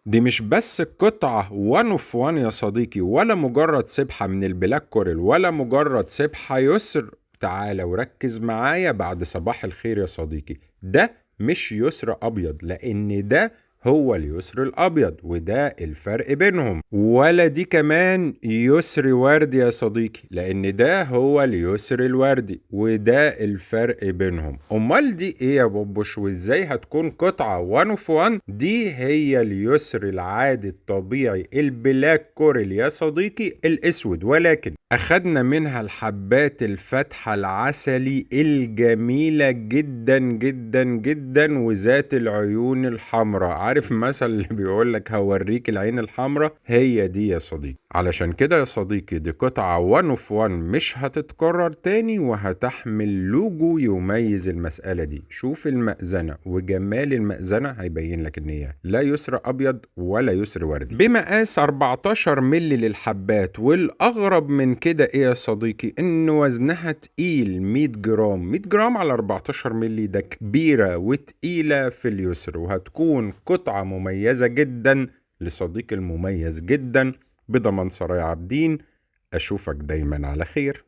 دي مش بس قطعة 1 of 1 يا صديقي، ولا مجرد سبحة من ال black coral، ولا مجرد سبحة يسر. تعالى وركز معايا بعد صباح الخير يا صديقي، ده مش يسر أبيض، لأن ده هو اليسر الأبيض وده الفرق بينهم. ولا دي كمان يسر وردي يا صديقي، لأن ده هو اليسر الوردي وده الفرق بينهم. أمال دي إيه يا بوبوش وإزاي هتكون قطعة 1 of 1؟ دي هي اليسر العادي الطبيعي ال black coral يا صديقي الأسود، ولكن أخدنا منها الحبات الفاتحة العسلي الجميلة جدا جدا جدا وذات العيون الحمراء. عارف مثل اللي بيقول لك هوريك العين الحمراء؟ هي دي يا صديقي. علشان كده يا صديقي دي قطعة 1 of 1 مش هتتكرر تاني، وهتحمل لوجو يميز المسألة دي. شوف المأذنة وجمال المأذنة هيبين لك ان هي لا يسر ابيض ولا يسر وردي. بمقاس 14 ملي للحبات. والاغرب من كده ايه يا صديقي؟ ان وزنها تقيل 100 جرام. 100 جرام على 14 ملي ده كبيرة وتقيلة في اليسر، وهتكون قطعة مميزة جدا لصديق المميز جدا بضمان سرايا عابدين. أشوفك دايما على خير.